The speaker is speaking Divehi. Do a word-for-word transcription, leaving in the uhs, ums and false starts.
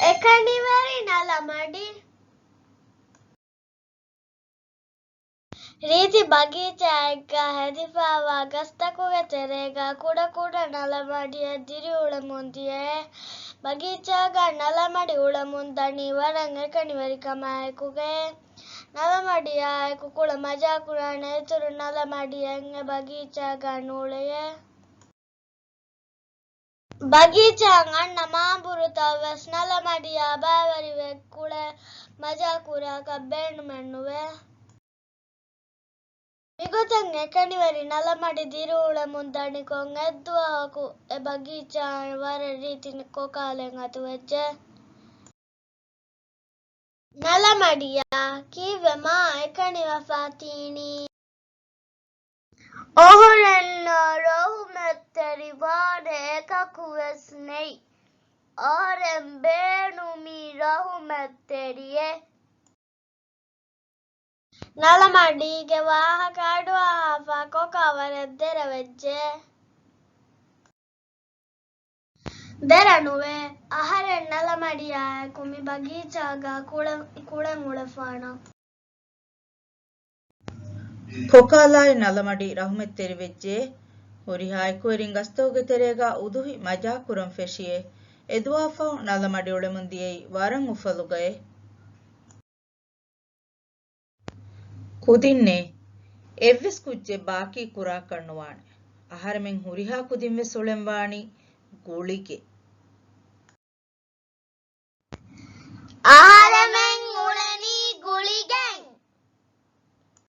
އެކަނިވެރި ނަލަމަޑި. ރީތި ބަގީޗާއެއްގަ ހެދިފައިވާ ގަސްތަކުގެ ތެރޭގަ ކުޑަކުޑަ ނަލަމަޑިއެއް ދިރިއުޅެމުން ދިޔައޭ. ބަގީޗާގަ ނަލަމަޑި އުޅެމުން ދަނީ ވަރަށް އެކަނިވެރިކަމާއެކުގައޭ. ނަލަމަޑިއާއެކު ކުޅަ މަޖާކުރާނެ އިތުރު ނަލަމަޑިއެއް އެ ބަގީޗާގަ ނޫޅެޔޭ. ބަގީޗާއަށް އަންނަ މާނބުރުތައް ވެސް ނަލަމަޑިއާ ބައިވެރިވެ ކުޅެ މަޖާކުރާކަށް ބޭނުމެއްނުވޭ. މިގޮތަށް އެކަނިވެރި ނަލަމަޑި ދިރިއުޅެމުން ދަނިކޮށް އެއްދުވަހަކު އެ ބަގީޗާއަށް ވަރަށް ރީތި ކޮކާލެއް އަތުވެއްޖެ. ނަލަމަޑިއާ ކީއްވެ މާ އެކަނިވެފަ ތީނީ؟ އަހަރެންނާ ރަހުމަތްތެރިވާނެ އެކަކު ވެސް ނެތް. އަހަރެން ބޭނުމީ ރަހުމަތްތެރިއެއް. ނަލަމަޑީގެ ވާހަކަ އަޑުއަހާފަ ކޮކާ ވަރަށް ދެރަވެއްޖެ. ދެރަނުވޭ، އަހަރެން ނަލަމަޑިއާއެކު މި ބަގީޗާގަ ކުޅެ-، ކުޅެން އުޅެފާނަން. ކޮކާލާއި ނަލަމަޑި ރަހުމަތްތެރިވެއްޖެ. ހުރިހާ އެކުވެރިން ގަސްތަކުގެ ތެރޭގަ އުދުހި މަޖާކުރަން ފެށިއޭ. އެދުވަހަށްފަހު ނަލަމަޑި އުޅެމުން ދިޔައީ ވަރަށް އުފަލުގައޭ. ކުދިންނޭ، އެއްވެސް ކުއްޖެއް ބާކީ ކުރާކަށް ނުވާނެ. އަހަރެމެން ހުރިހާ ކުދިން ވެސް އުޅެންވާނީ ގުޅިގެން.